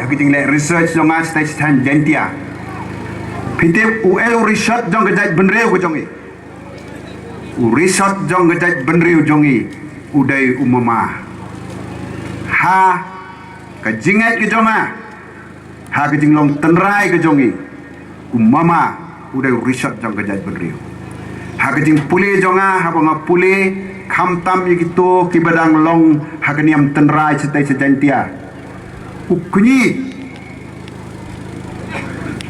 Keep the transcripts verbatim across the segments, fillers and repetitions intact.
Ki jingleh research jong nga shatei shatei Jaintia. Phi tip u ei u rishot jong ka jaitbynriew ka jong i. U rishot jong ka jaitbynriew jong i u dei u mama. Ha ka jingngeit ka jong nga, ha ka jinglong tynrai ka jong i, u mama u dei u rishot jong ka jaitbynriew. Ha ka jingpule jong nga, haba nga pule, khamtam ïa kito kiba dang long ha ka niam tynrai shatei sha Jaintia, u kñi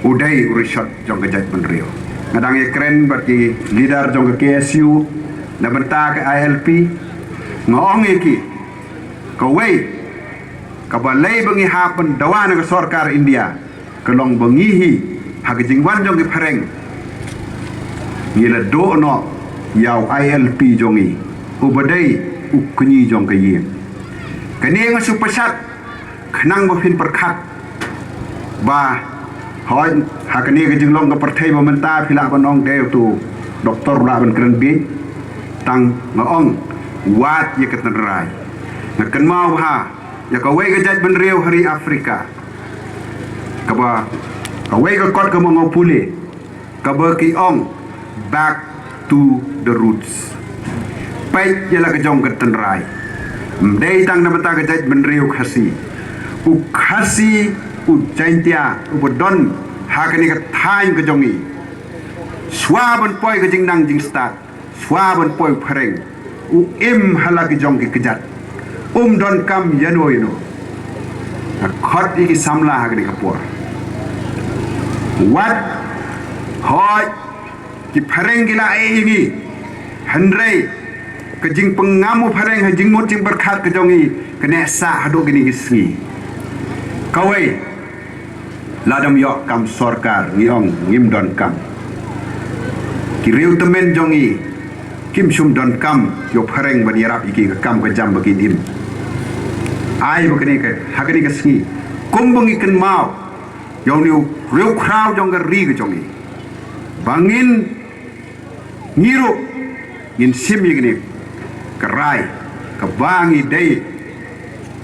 u dei u rishot jong ka jaitbynriew. Nga dang ïakren bad ki leader jong ka K S U na bynta ka I L P, nga ong ïa ki, kawei kaba lei ba ngi hap ban dawa na ka sorkar India ka long ba ngi hi ha ka jingwan jong ki phareng ngi la duh noh ïa u I L P jong i uba dei u kñi jong ka ïing. Kane nga shu pyrshah khnang ba phin pyrkhat ba hoi ha kane ka jinglong ka pyrthei ba mynta phi lah ban ong dei uto doktor u lah ban kren bieit. Tang nga ong wad ïa ka tynrai. Nga kynmaw bha ïa kawei ka jaitbynriew ha ri Afrika kaba kawei ka kot kaba nga pule kaba ki ong back to the roots. Peit ïa la ka jong ka tynrai. Ym dei tang na bynta ka jaitbynriew Khasi, u Khasi u Jaintia uba don ha kane ka thaiñ ka jong i. Shuwa ban poi ka jingnang jingstad, shuwa ban poi phareng, u im ha la ki jong ki kjat. Um donkam ïano ïano. Nga khot ïa ki samla ha kane ka por. Wat hoi ki phareng ki la ai ïa ngi. Hynrei ka jingpyngam u phareng ha jingmut jingpyrkhat ka jong i ka neh sah haduh kine ki sngi. Kawei, lada ym ïoh kam sorkar ngi ong ngim donkam. Ki riew tymmen jong i kim shym donkam ïa u phareng ban ïarap ïa ki ka kam ka jam ba kin im. Ai ba kane ka ha kane ka sngi kumba ngi kynmaw ïa une u riewkhraw jong ka ri ka jong i ba ngin ngi ruh ngin shim ïa kane ka rai kaba ngi dei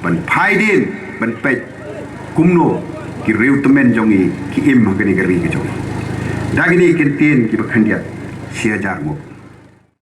ban phai dien ban peit kumno ki riew tymmen jong i ki im ha kane ka ri ka jong i. Da kine ki ktien kiba khyndiat, shi hajar nguh.